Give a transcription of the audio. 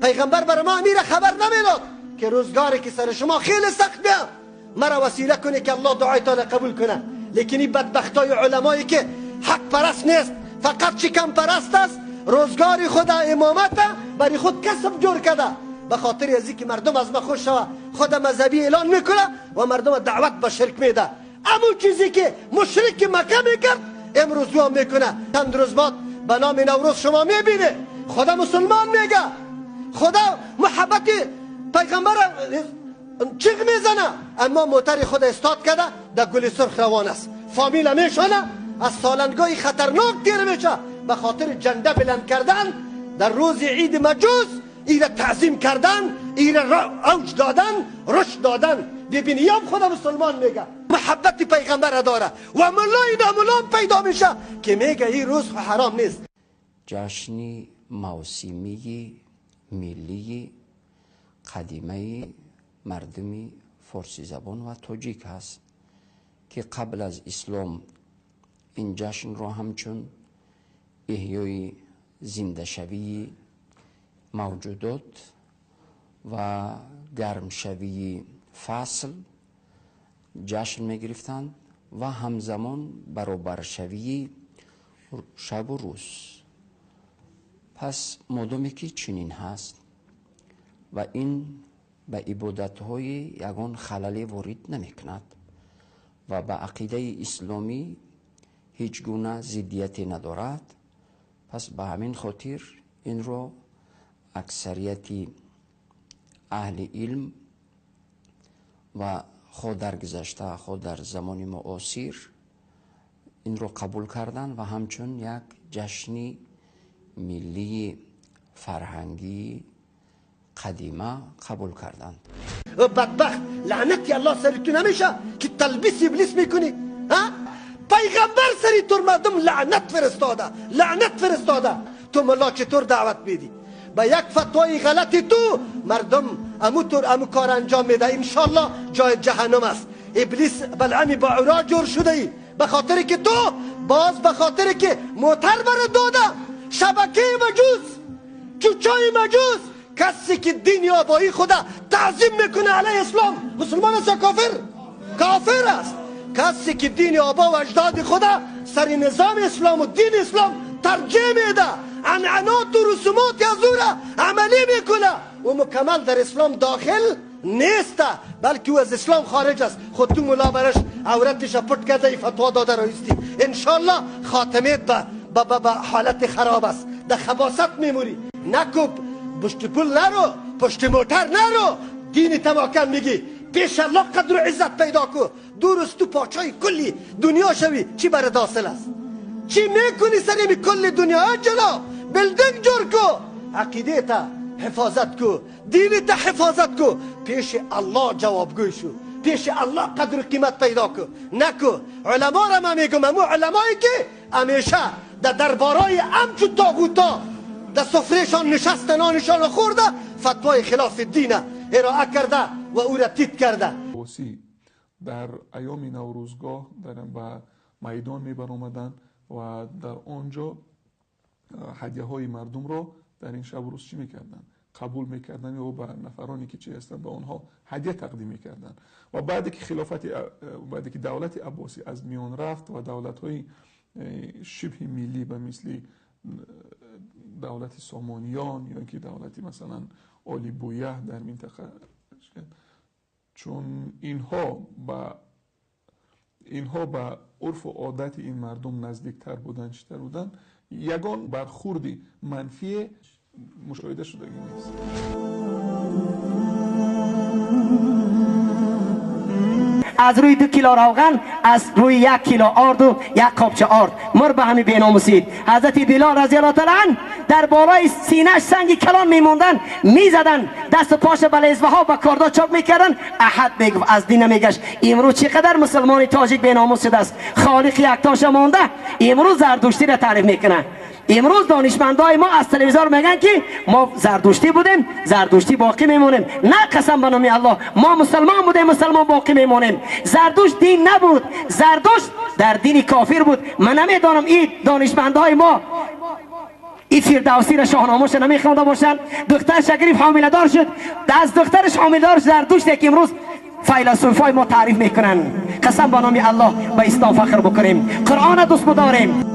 پیغمبر بر ما امیر خبر نمیداد که روزگاری که سر شما خیلی سخت بیا مرا وسیله کنه که الله دعایتان قبول کنه. لیکن این بدبختای علمایی که حق پرست نیست، فقط شکم پرست است، روزگار خود امامت برای خود کسب جور کرده، به خاطر از اینکه مردم از ما خوش شوه خود مذهبی اعلان میکنه و مردم دعوت به شرک میده. امو چیزی که مشرک مکه میکرد امروز او میکنه. چند روز بعد به نام نوروز شما میبینه خدا مسلمان میگه، خدا محبت پیغمبر چیغ میزنه، اما موتر خود استاد کرده در گل سرخ روان است، فامیل میشانه از سالنگای خطرناک تیر میشه به خاطر جنده بلند کردن در روز عید مجوس، ایره تعظیم کردن، ایره اوج دادن، رشد دادن. ببینی یا خدا مسلمان میگه محبت پیغمبر داره و ملای ناملام پیدا میشه که میگه این روز حرام نیست. جشنی موسمی ملی قدیمه مردمی فارسی زبان و تاجیک هست که قبل از اسلام این جشن را همچون احیای زنده‌شوی موجودات و گرمشوی فصل جشن می‌گرفتند و همزمان برابرشوی شب و روز. پس مادامی که چنین هست و این به عبادت‌های یگان خلل وارد نمی‌کند و به عقیده اسلامی هیچ گونه ضدیتی ندارد، پس به همین خاطر این را اکثریت اهل علم و خود در گذشته خود در زمان معاصر این را قبول کردند و همچون یک جشن ملی فرهنگی قدیمه قبول کردند. بدبخت لعنتی الله سری تو نمیشه که تلبیس ابلیس میکنی. ها پیغمبر سری تو مردم لعنت فرستاده، لعنت فرستاده. تو ملا چطور دعوت میدی؟ با یک فتوای غلطی تو مردم امو طور امو کار انجام میده. انشالله جای جهنم است. ابلیس بلعمی با عرا جور شده ای به خاطر که تو باز به خاطر که موتر بر داده شبکه مجوس چوچای مجوس، کسی که دین آبایی خدا تعظیم میکنه علیه اسلام مسلمان است یا کافر؟ کافر است. کسی که دین آبا و اجداد خدا سر نظام اسلام و دین اسلام ترجیح میده، عنعنات و رسومات از او را عملی میکنه و مکمل در اسلام داخل نیست، بلکه او از اسلام خارج است. خود تو ملا برش عورتش پټ کرده ای فتوا داده رایستی. انشالله خاتمه به حالت خراب است، در خباست میموری. نکوب پشت پول نرو، پشت موتر نرو، دین تماکن میگی پیش الله قدر و عزت پیدا کو. درست تو پاچای کلی دنیا شوی چی برات حاصل است؟ چی میکنی سر می کل دنیا؟ جناب building جور کو، عقیده تا حفاظت کو، دین تا حفاظت کو، پیش الله جوابگوی شو، پیش الله قدر و قیمت پیدا کو. نکو علما را من میگم، امو علمایی که همیشه در دربارای امچو طاغوتا در سفرهشان نشسته نانشان خورده فتوای خلاف دین ارائه کرده و او را تیت کرده. در ایام نوروزگاه در به میدان میبرآمدند و در آنجا هدیه های مردم را در این شب و روز چی میکردن؟ قبول میکردن یا به نفرانی که چی هستند به آنها هدیه تقدیم میکردن. و بعد که خلافت بعد که دولت عباسی از میان رفت و دولت های شبه ملی به مثل دولت سامانیان یا اینکه دولت مثلا آلی بویه در منطقه، چون اینها به عرف و عادت این مردم نزدیکتر بودن، چیتر بودن، یگان برخوردی منفی مشاهده شدگی نیست. از روی 2 کیلو روغن، از روی 1 کیلو آرد و 1 قابچه آرد مر به همین بیناموسید. حضرت بلال رضی الله تعالی عنه در بالای سینه‌اش سنگ کلان میموندن، میزدن دست و پاش به لزوه ها با کاردا چاک میکردن. احد میگفت از دین نمیگشت. امروز چقدر مسلمان تاجیک بیناموس شده است، خالق یکتاش مانده. امروز زردشتی را تعریف میکنه. امروز دانشمندای ما از تلویزیون میگن که ما زردشتی بودیم، زردشتی باقی میمونیم. نه، قسم به نام الله، ما مسلمان بودیم، مسلمان باقی میمونیم. زردشت دین نبود، زردشت در دین کافر بود. من نمیدانم این دانشمندای ما این فردوسی را شاهنامه‌اش نمیخوانده باشند. دخترش گرفت حامله دار شد، از دخترش حامله دار شد زرتشت که امروز فیلسوفای ما تعریف میکنن. قسم با نام الله به اسلام فخر بکنیم، قرآن دوست بداریم.